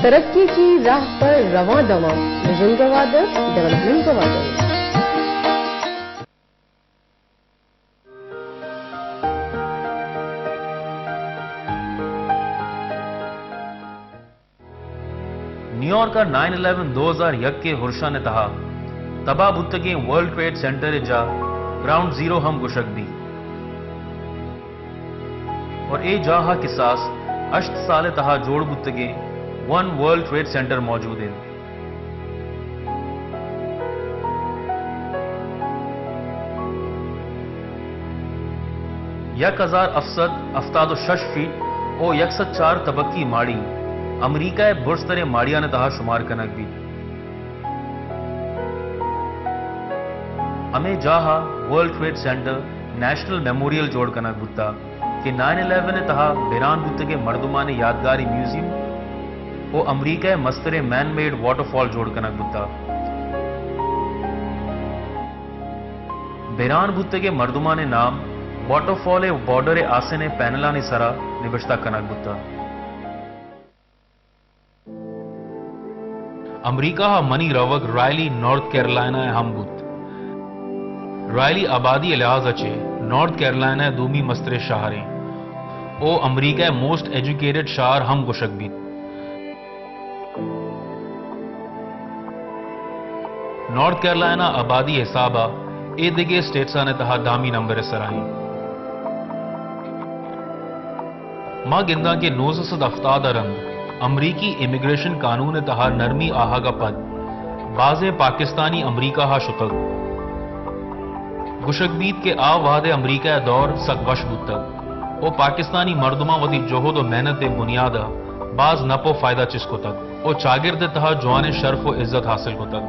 ترقی کی راہ پر رواں دواں، ویژن گوادر، ڈیولپمنٹ گوادر۔ نیویارک ءَ نائن الیون دو ہزار یک ءِ ہرشانی تہا تباہ بوتگیں ورلڈ ٹریڈ سینٹر ءِ جاہ گراؤنڈ زیرو ہم گوشگ بیت۔ اور اے جاہ ءَ کساس ہشت سال ءِ تہا جوڑ بوتگیں ون ورلڈ ٹریڈ سینٹر موجود انت۔ یک ہزار ہفت سد ہفتاد و شش فیٹ او یک سد چار طبقی ماڑی امریکہ ءِ برزتریں ماڑیانی تہا شمار کنگ بیت۔ ہمے جاہ ءَ World Trade Center National Memorial جوڑ کنگ بوتگ کہ نائن الیون ءِ تہا بیران بوتگیں مردمانی یادگاری میوزیم او امریکہ ءِ مستریں مین میڈ واٹر فال جوڑ کنگ بوتگ۔ بیران بوتگیں مردمانی نام واٹر فال ءِ بارڈر ءِ آسن ءِ پینلانی سرا نبشتہ کنگ بوتگ۔ امریکہ ءَ منی روگ رائلی نارتھ کیرولائنا ءَ ہم بوت۔ رائلی آبادی ءِ لحاظ ءَ چہ نارتھ کیرولائنا ءِ دومی مستریں شہر انت او امریکہ ءِ موسٹ ایجوکیٹڈ شہر ہم گوشگ بیت۔ نارتھ کیرولائنا آبادی ءِ حساب ءَ اے دگہ اسٹیٹسانی تہا دہمی نمبر ءِ سرا انت۔ ما گنداں کہ نوزدہ سد ہفتاد ءَ رند امریکی امیگریشن قانون ءِ تہا نرمی آہگ ءَ پد بازیں پاکستانی امریکہ ءَ شتگ۔ گوشگ بیت کہ آ وہد ءَ امریکہ ءِ دور سک وش بوتگ و پاکستانی مردماں وتی جہد و محنت ءِ بنیاد ءَ باز نپ و فائدہ چست کتگ و چاگرد ءِ تہا جوانیں شرف و عزت حاصل کتگ۔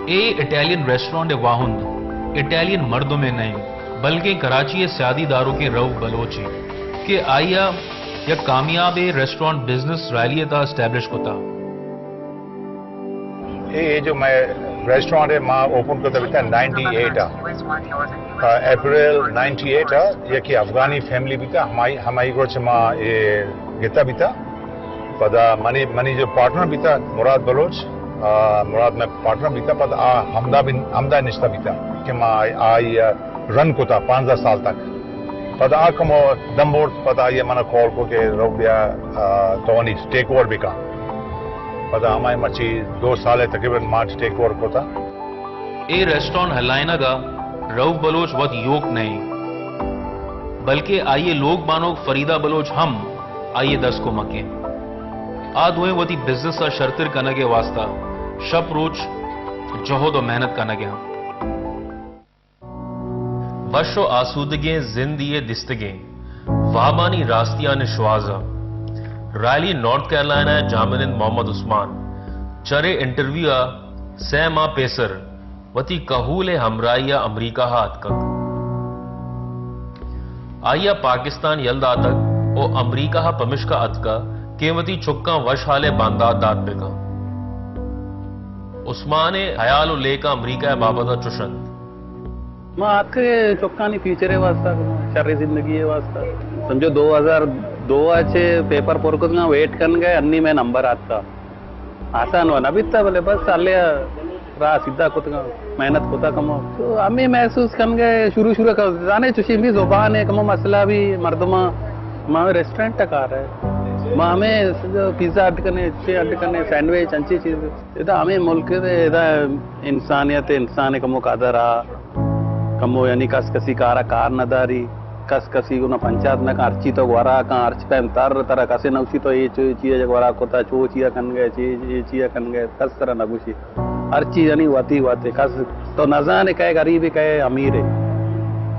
اے اٹیلین ریسٹورانٹ ءِ واہند اٹیلین مردمے نہ انت، بلکیں کراچی ءِ سیادی داروکیں رؤف بلوچ انت کہ آئی ءَ یک کامیابیں ریسٹورانٹ بزنس رائلی ءِ تہا اسٹیبلش کتگ۔ اے، اے جو مئے ریسٹورانٹ ءَ ما اوپن کتگ بیتگ نائنٹی ایٹ ءَ، آ، اپریل نائنٹی ایٹ ءَ، یکے افغانی فیملی بیتگ، ہمائی، ہمائی گوچ ما اے گتگ بیتگ۔ پدا منی، منی جو پارٹنر بیتگ مراد بلوچ، آ، مراد مئے پارٹنر بیتگ، پدا آ ہمدا بن، ہمدا نشتہ بیتگ کہ ما آئی، آئی رن کتگ پانزدہ سال تک۔ پدا آ کمو دم برت، پدا آئی ءَ منا کال کو کہ رو بیا، آ، تو نی ٹیک اوور بکن۔ پدا ہمائی مرچی دو سال ءَ تقریباً ما ٹیک اوور کتگ۔ اے ریسٹورانٹ ہلائینگ ءَ رؤف بلوچ وت یوک نہ انت، بلکہ آئی ءِ لوگ بانک فریدہ بلوچ ہم آئی ءِ دست کمک انت۔ آ دوئیں وتی بزنس ءَ شرتر کنگ ءِ واستہ شپ روچ جہد و محنت کنگ ءَ انت۔ وش و آسودگیں زندے ءِ دیستگیں وابانی راستیانی شوہاز ءَ رائلی نارتھ کیرولائنا ءِ جاہمنند محمد عثمان چرے انٹرویو ءَ سئے ماہ پیسر وتی کہول ءِ ہمراہی ءَ امریکہ ءَ اتکگ۔ آئی ءَ پاکستان یل داتگ و امریکہ ءَ پمشکا اتکگ کہ وتی چکاں وش حال ءِ باندات دات بکن۔ عثمان ءِ ہیال و لیکہ امریکہ ءِ بابت ءَ چش انت۔ ما اتکگ چکانی فیوچر ءِ واستہ، شریں زندگی ءِ واستہ۔ سمجھو دو ہزار دو ءَ چہ پیپر پر کتگاں، ویٹ کنگ ءَ، انی مئے نمبر آتکا۔ آسان و نہ بیتا، بلے بس اللہ ءَ راہ سیدھا کتگاں، محنت کتا کمو۔ تو ہمے محسوس کنگ ءَ شروع شروع ءَ، زانے چوشیں بھی زبان ءِ کمو مسئلہ بھی مردماں، ما ریسٹورنٹ ءَ کار ءَ، ما ہمے پیزا اڈ کنے، چے اڈ کنے، سینڈوچ، انچی چیز۔ ادا ہمے ملک ءَ ادا انسانیت، انسان ءِ کمو قدر ءَ، کمو یعنی کس کسی کار ءَ کار نہ داری، کس کسی گنا پنچات نہ کن، ہرچی تو گورا کن، ہرچ پیم تر ترا کسے نہ گوشی تو اے چو، اے چیا گورا کتا، چو چیا کنگے، چے، اے چیا کنگے، کس ترا نہ گوشی۔ ہرچی یعنی وتی وتی، کس تو نزانے کئے غریب ءَ کئے امیر ءَ،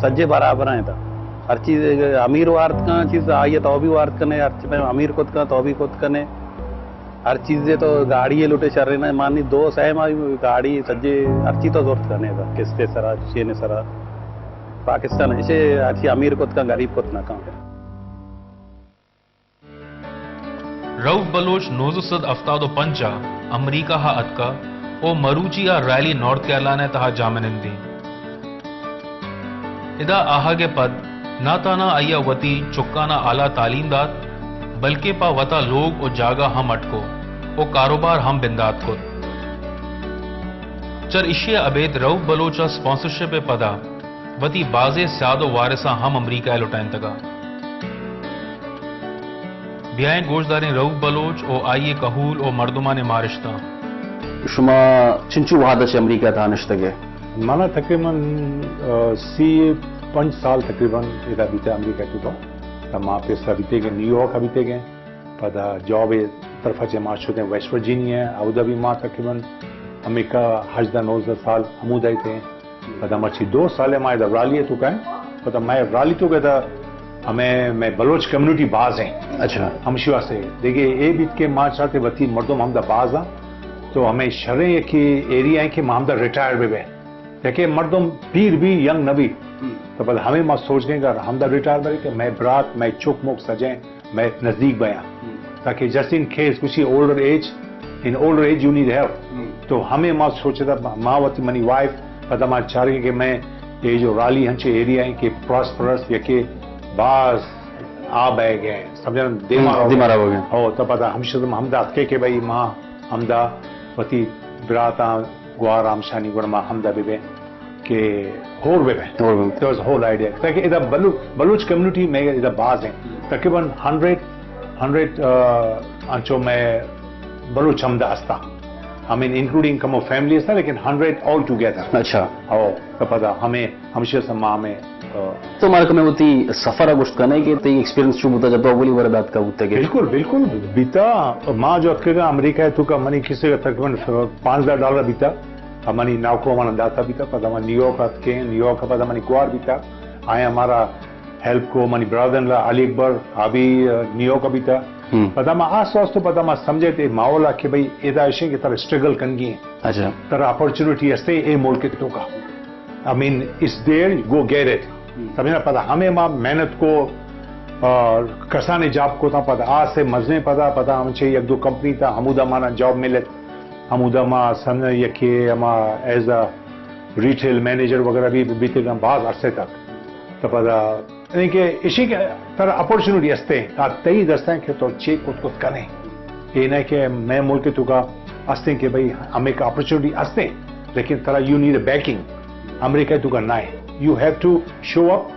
سجے برابر انت۔ ہرچی امیر وارت کن چیز آئی تو بھی وارت کنے، ہرچی پیم امیر کت کن تو بھی کت کنے۔ ہر چیزے تو گاڑی ءَ لوٹے شریں نہ، مانی دو سئے ماہ گاڑی سجے ہرچی تو زرت کنے دا، قسط ءِ سرا، چین ءِ سرا۔ پاکستان ایشے ہرچی امیر کت کن، غریب کت نہ کن۔ رؤف بلوچ نوزدہ سد ہفتاد و پنچ ءَ امریکہ ءَ اتکا او مروچی ءَ رائلی نارتھ کیرولائنا ءِ تہا جاہمنندیں۔ ادا آہگ ءَ پد نہ تہنا آئی ءَ وتی چکاں ءَ اعلیٰ تعلیم دات، بلکیں پہ وتا لوگ ءُ جاگہ ہم اڈ کت ءُ کاروبار ہم بندات کت۔ چر ایشی ءَ ابید رؤف بلوچ ءَ اسپانسرشپ ءِ پدا وتی بازیں سیاد ءُ وارثاں ہم امریکہ ءَ لٹائینتگ ءَ۔ بیائیں گوشداریں رؤف بلوچ ءُ آئی ءِ کہول ءُ مردمانی مارشتاں۔ شما چنچو وہد ءَ چہ امریکہ ءَ تہا نشتگ ئے؟ من ءَ تقریباً، آ، سی پنچ سال تقریباً ادا بیتہ امریکہ ءِ توکا۔ تا ما پیسرا بیتگ ایں، نیویارک ءَ بیتگ ایں۔ پدا جاب ءِ طرف ءَ چہ ما شتیں ویسٹ ورجینیا ءَ، اودا بھی ما تقریباً ہمیکا ہژدہ نوزدہ سال ہمودا اتیں۔ پدا مرچی دو سال ما ادا رالی ءِ توکا ایں۔ پدا مئے رالی ءِ توکا ادا ہمے مئے بلوچ کمیونٹی باز ایں۔ اچھا۔ ہمشی واسطے دگہ اے بیت کہ ما چارتیں وتی مردم ہمدا باز ایں، تو ہمے شریں یکے ایریا ایں کہ ما ہمدا ریٹائر بہ بیں۔ یکے مردم پیر بی، ینگ نہ بی۔ ہم۔ تو پدا ہمے ما سوچ گئے کہ ہمدا ریٹائر بہ بیں کہ مئے برات، مئے چک مک سجیں مئے نزدیک بیاں۔ ہم۔ تاکہ just in case کسی older age, in older age you need help۔ ہم۔ تو ہمے ما سوچتا، ما وتی منی وائف، پدا ما چاریں کہ مئے اے جو رالی ہنچے ایریا ایں کہ پراسپرس، یکے باز آ بہ گئے، سمجھنا، دیما ہم، رو دیما گئے۔ رو گئے۔ ہو، تو پدا ہمشی ہمدا اتکے کہ بھئی ما ہمدا وتی براتاں گوار ہمشانی گڑا ما ہمدا بہ بیں کہ ہور بہ بیں۔ ہور بہ بیں۔ That was the whole idea۔ تاکہ ادا بلو-، بلوچ کمیونٹی مئے ادا باز ایں۔ تقریباً ہنڈریڈ، ہنڈریڈ، آ، انچو مئے بلوچ ہمدا ہستاں۔ I mean, including کمو فیملی ہستاں، لیکن ہنڈریڈ آل ٹوگیدر۔ اچھا۔ او، تو پدا ہمے، ہمشی سما ہمے، آ، تو مارا کمے وتی سفر ءَ گوشت کنے کہ تئی ایکسپیرینس چو بوتا جب تو اولی بار داتکا بوتے کہ؟ بالکل، بالکل۔ بیتا، ما جو اتکگا امریکہ ءِ توکا منی کسے تقریباً پانزدہ ڈالر بیتا۔ ہمانی نوکرو منا داتا بیتا، پدا ما نیویارک اتکیں، نیویارک پدا منی گوار بیتا، آیا ہمارا ہیلپ کو، منی برادر ان لا علی اکبر، آ بھی، آ، نیویارک بیتا۔ ہم۔ پدا ما آس واسطو پدا ما سمجھے تے ماحول کہ بھئی ادا اشیں کہ ترا اسٹرگل کنگی ایں۔ اچھا۔ ترا اپرچونٹی ہستے اے ملک ءِ توکا۔ I mean, it's there, go get it۔ ہم۔ سمجھنا، پدا ہمے ما محنت کو، آ، کسانیں جاب کو تا پدا آسے مزنیں پدا، پدا ہمچے یک دو کمپنی تا ہمودا مانا جاب ملت۔ ہمودا ما سن یکے ہما ایز اے ریٹیل مینیجر وغیرہ بھی بیتگاں باز عرصے تک۔ تو پدا یعنی کہ اشی کہ ترا اپرچونٹی ہستے، آ تئی دستاں کہ تو چے کت کت کنے۔ اے نہ کہ مئے ملک توکا ہستیں کہ بھئی ہمے کہ اپرچونٹی ہستیں، لیکن ترا you need a backing۔ امریکہ توکا نہ ایں۔ You have to show up۔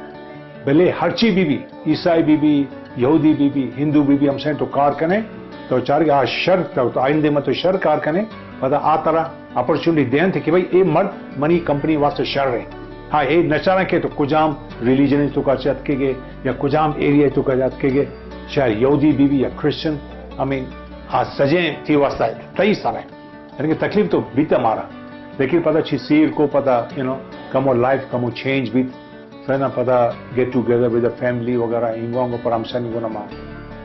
بلے ہرچی بی بی، عیسائی بی بی، یہودی بی بی، ہندو بی بی، ہمشانی تو کار کنے، تو چارگے آ شر، تو، تو آئندے ما تو شر کار کنے، پدا آ ترا اپرچونٹی دینت کہ بھئی اے مرد منی کمپنی واسطے شر ایں۔ ہاں، اے نچاراں کہ تو کجام ریلیجن توکا چہ اتکگے یا کجام ایریا توکا چہ اتکگے، چاہے یہودی بی بی یا کرسچن، I mean، آ سجیں تئی واسطہ تئی سر ایں۔ یعنی کہ تکلیف تو بیتا مارا، لیکن پدا چی سیر کو پدا، you know، کمو لائف کمو چینج بیت۔ سینا پدا گیٹ ٹوگیدر ود فیملی وغیرہ، اینگو آنگو پر ہمشانی گونا ما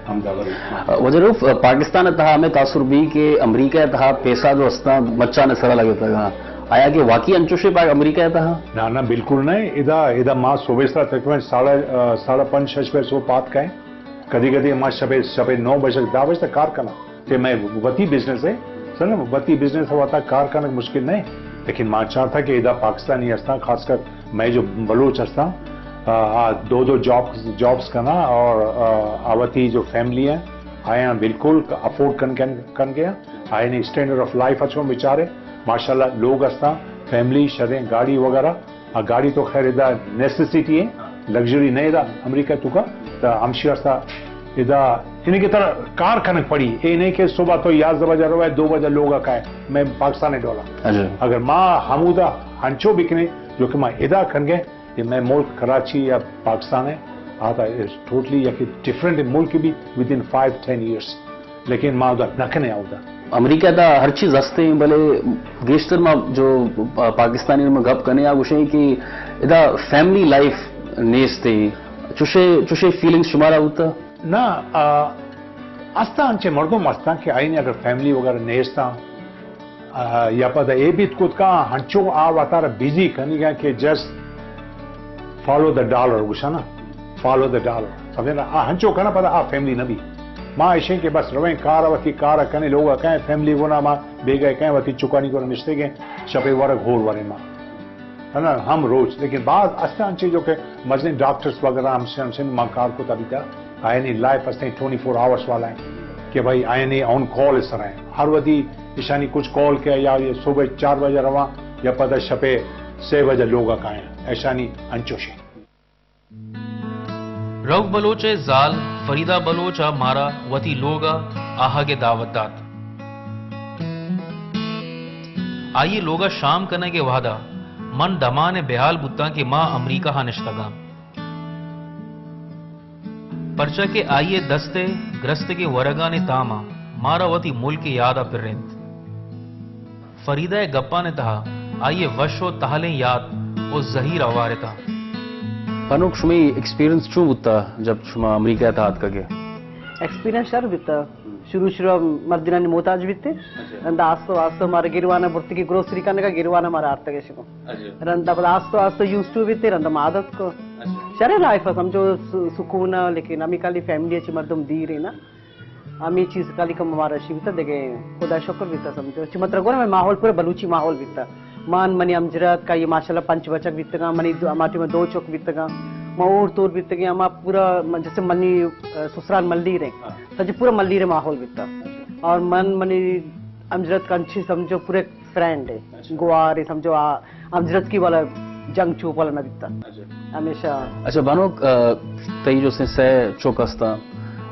ہمدا وری۔ واجہ رؤف، پاکستان ءِ تہا ہمے تاثر بی کہ امریکہ ءِ تہا پیسہ جو ہستاں مچان ءِ سرا لگتگاں، آیا کہ واقعی انچوشے پاک امریکہ ءِ تہا؟ نہ، نہ، بالکل نہ۔ ادا، ادا ما صبح سرا تقریباً ساڑھے، آ، ساڑھے پنچ، شش بجے صبح پاد کئیں۔ کدی کدی ما شپے، شپے نو بجے تک، دہ بجے تک کار کناں۔ کہ مئے وتی بزنس ایں، سمجھے نا، وتی بزنس ءِ وتا کار کنگ مشکل نہ ایں، لیکن ما چارتا کہ ادا پاکستانی ہستاں، خاص کر مئے جو بلوچ ہستاں، آ، آ دو دو جاب، جابز کناں اور، آ، آ وتی جو فیملی ایں، آیاں بالکل افورڈ کن، کن، کن گیا، آیانی اسٹینڈرڈ آف لائف اچھو بچارے، ماشاءاللہ لوگ ہستاں، فیملی شریں، گاڑی وغیرہ، آ گاڑی تو خیر ادا نیسیسٹی ایں، لگژری نہ ادا امریکہ توکا، تا ہمشی واسطہ ادا انہیں کہ ترا کار کنگ پڑی، اے نہیں کہ صبح تو یازدہ بجے روئے، دو بجے لوگا کائے، مئے پاکستان ڈولا۔ اچھا۔ اگر ما ہمودا ہنچو بکنے، جو کہ ما ادا کنگے، کہ مئے ملک کراچی یا پاکستان ایں، آتا ٹوٹلی یک ڈفرنٹ ملک be within five ten years. لیکن ما اودا نہ کنے اودا۔ امریکہ ءِ تہا ہر چیز ہستیں، بلے گیشتر ما جو پاکستانی ما گپ کنے آ گوشیں کہ ادا فیملی لائف نیست ایں۔ چوشے، چوشے فیلنگز شمارا ہوتا؟ نہ، آ، ہستاں انچے مردم ہستاں کہ آئین اگر فیملی وغیرہ نیستاں، آ، یا پدا اے بیت کت کا ہنچو آ وتارا بزی کنگا کہ جسٹ فالو دا ڈالر گوشاں نا، فالو دا ڈالر۔ سمجھے نا؟ آ ہنچو کنا پدا آ فیملی نہ بی۔ ما اشیں کہ بس رویں کار، وتی کار کنے، لوگا کہیں، فیملی گونا ما بیگا کہیں، وتی چکانی گونا نشتے گئے، شپے ورگ ہور وریں ما۔ ہے نا، ہم روچ، لیکن بعض استیں انچیں جو کہ مزنیں ڈاکٹرز وغیرہ ہم سے، ہم سے ما کار کتا بیتا، آیانی لائف استیں ٹوئنٹی فور آورز والا ایں کہ بھائی آیانی آن کال سرا ایں۔ ہر وھدی ایشانی کچھ کال کہ یا یہ صبح چار بجہ رواں یا پدا شپے سے بجہ لوگا کایاں، ایشانی انچوش ایں۔ رؤف بلوچ ءِ زال فریدہ بلوچ ءَ مارا وتی لوگ ءَ آہگ ءِ دعوت دات۔ آئی ءِ لوگ ءَ شام کنگ ءِ وہد ءَ من دمان ءَ بے ہال بوتاں کہ ما امریکہ ءَ نشتگاں، پرچا کہ آئی ءِ دست ءِ گرستگیں ورگانی تام ءَ مارا وتی ملک ءِ یاد ءَ پرینت۔ فریدہ ءِ گپانی تہا آئی ءِ وش ءُ تہلیں یات ءُ زہیر ہوار اتاں۔ بانک، شمئی ایکسپیرینس چون بوتا جب شما امریکہ ءِ تہا اتکگ ئے؟ ایکسپیرینس شر بیتا۔ شروع شروع مردینانی محتاج بیتے۔ اچھا۔ رندا آستو آستو مارا گریوان ءَ برتگی، گروسری کنگا گریوان ءَ مارا آرتگ شما۔ اچھا۔ رندا پدا آستو آستو یوز ٹو بیتے، رندا ما عادت کو۔ اچھا۔ شریں لائف ءَ سمجھو س-، سکون ءَ، لیکن ہمیں کالی فیملی ءَ چہ مردم دیر ایں نا۔ ہمیں چیز کالی کم مارا شی بیتا، دگہ خدا شکر بیتا سمجھو۔ چہ مطلب گورا میں ماحول پورا بلوچی ماحول بیتا۔ من، منی ہمجرات کا یہ ماشاءاللہ پنچ بچک بیتگاں، منی دو، ہما ٹائم دو چک بیتگاں۔ ما اور تور بیتگیں، ہما پورا م-، جیسے منی، ا، سسرال ملیر ایں۔ ہاں۔ سجے پورا ملیر ماحول بیتا۔ اور من، منی ہمجرات کا انچی سمجھو پورے فرینڈ ایں۔ اچھا۔ گوار ایں سمجھو آ ہمجرتکی والا جنگ چوپ والا نہ بیتا۔ اچھا۔ ہمیشہ۔ اچھا بانک، ا، تئی جو سے سہ چک ہستاں،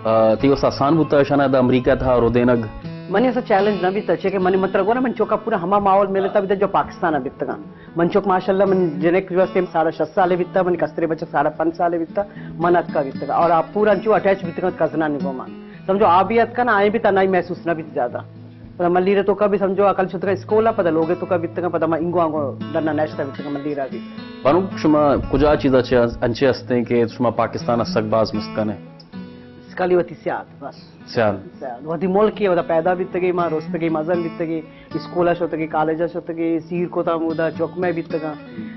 ا، تئی واسطہ آسان بوتا اشانا دا امریکہ تہا رو دینگ؟ منی ایسا چیلنج نہ بیتا، چہ کہ منی مطلب گورا من چکا پورا ہما ماحول ملتا بیتا جو پاکستان بیتگا۔ من چک ماشاءاللہ من جنک جو سے ساڑھے شش سالے بیتا، من کسترے بچہ ساڑھے پنچ سالے بیتا، من اتکا بیتگا۔ اور آپ پورا انچو اٹیچ بیتگا کزنانی گوما۔ سمجھو آ بھی اتکا نا، آئیں بھی تنہائی محسوس نہ بیت زیادہ۔ پدا ملیر توکا بھی سمجھو عقل شتگا اسکول ءَ، پدا لوگ توکا بیتگا، پدا ما انگو آنگو ڈنا نشتا بیتگا ملیر بھی۔ بانک، شما کجا چیزا چہ انچے ہستیں کہ شما پاکستان ءَ سک باز مست کنے؟ سکالی وتی سیاد بس۔ سیاد۔ سیاد۔ وتی ملک ءَ ودا پیدا بیتگی، ما رستگی مزن بیتگی، اسکول ءَ شتگی، کالج ءَ شتگی، سیر کتا مودا چک میں بیتگا۔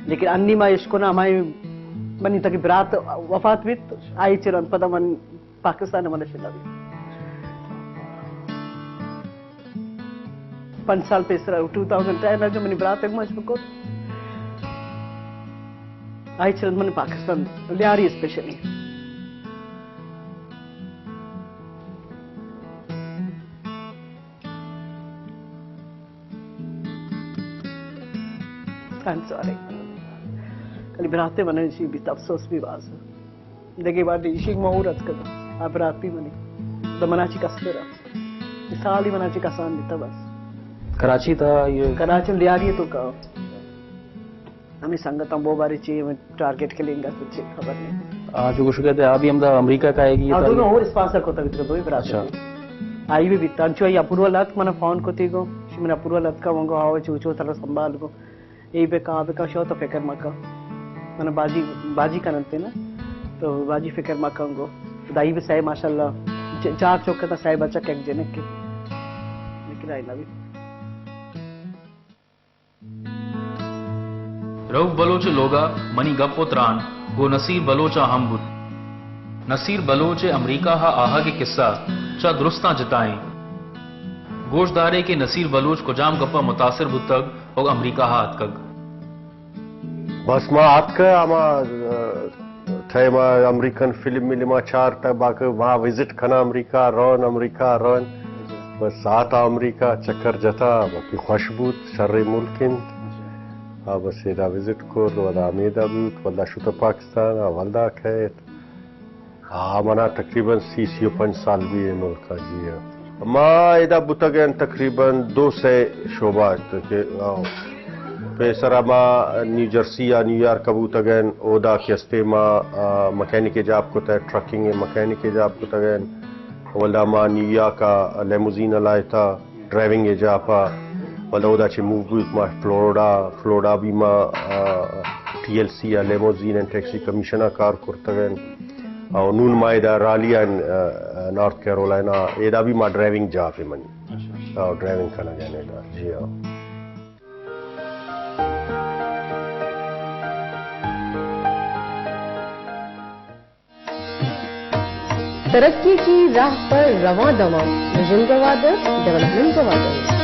لیکن انی ما اشکنا ہمائی منی تکی برات وفات بیت، آئی چرند پدا من پاکستان ءَ من شتگ۔ پنچ سال پیسر ءَ، ٹو تھاؤزنڈ ٹین ءَ جو منی برات ءَ گوش بکت، آئی چرند من Pakistan Lyari especially. I am sorry. کلی برات ءَ من ایشی بیت، افسوس بھی باز۔ دگہ بار ایشی ما اور اتکگ، آ برات بھی منی۔ دا منا چی کستر۔ سالی منا چی کسان بیتا بس۔ کراچی تھا یہ؟ کراچی لیاری توکا۔ ہمیں سنگتاں بو بارے چی ٹارگٹ کلنگ ءَ، کچھ خبر نہیں۔ آ، جو گوشگ ءَ ات، آ بھی ہمدا امریکہ کا ہے کہ یہ آ، تعلیم؟ دوئیں اور اسپانسر کتا بیتگا، دوئیں برات۔ اچھا۔ آئی بھی بیتا، انچو آئی اپروول اتک، منا فون کتی گو، شی منا اپروول اتکا، من گو، ہاو، چو، چو، ترا سنبھال گو۔ اے بکا، آ بکا، شو تو فکر مکا۔ منا باجی، باجی کننتے نا، تو باجی فکر مکا گو۔ دائی بھی سائے ماشاءاللہ، چ-، چار چوک تا سائے بچک ایک جنک کے۔ لیکن آئی نبی۔ رؤف بلوچ ءِ لوگ ءَ منی گپ ءُ تران گوں نصیر بلوچ ءَ ہم بوت۔ نصیر بلوچ ءِ امریکہ ءَ آہگ ءِ کسہ چہ درستاں جتا ایں۔ گوش دارے کہ نصیر بلوچ کجام گپ ءَ متاثر بوتگ ءُ امریکہ ءَ اتکگ۔ بس ما اتکہ ہما، ٹائم ءَ امریکن فلم ملم ءَ چارتہ، باقی ما وزٹ کناں امریکہ، رون امریکہ، رون۔ بس آتا امریکہ چکر جتا، باقی خوش بوت، شریں ملک انت۔ آ بس ادا وزٹ کت، ودا ہمیدا بوت، ولدا شتہ پاکستان ءَ، ولدا کیت۔ آ منا تقریباً سی، سی و پنچ سال بی اے ملک ءَ، جی ہاں۔ ما ادا بوتگ ایں تقریباً دو سئے شعبہ ات کہ، آ، پیسرا ما نیو جرسی یا نیویارک ءَ بوتگ ایں، اودا کہ ہستے ما، آ، مکینک ءِ جاب کتہ، ٹرکنگ ءِ مکینک ءِ جاب کتگ ایں۔ ولدا ما نیویارک ءَ لیموزین ءَ لائتا، ڈرائیونگ ءِ جاب ءَ۔ ولدا اودا چہ موو بوت ما فلوریڈا، فلوریڈا بھی ما، آ، ٹی ایل سی یا لیموزین اینڈ ٹیکسی کمیشن ءَ کار کرتگ ایں۔ او نون ما ادا رالی آں، آ، نارتھ کیرولائنا، ادا بھی ما ڈرائیونگ جاب ایں منی۔ اچھا۔ او ڈرائیونگ کنگ ایں ادا، جی ہاں۔ ترقی کی راہ پر رواں دماں، ویژن گوادر، ڈیولپمنٹ گوادر۔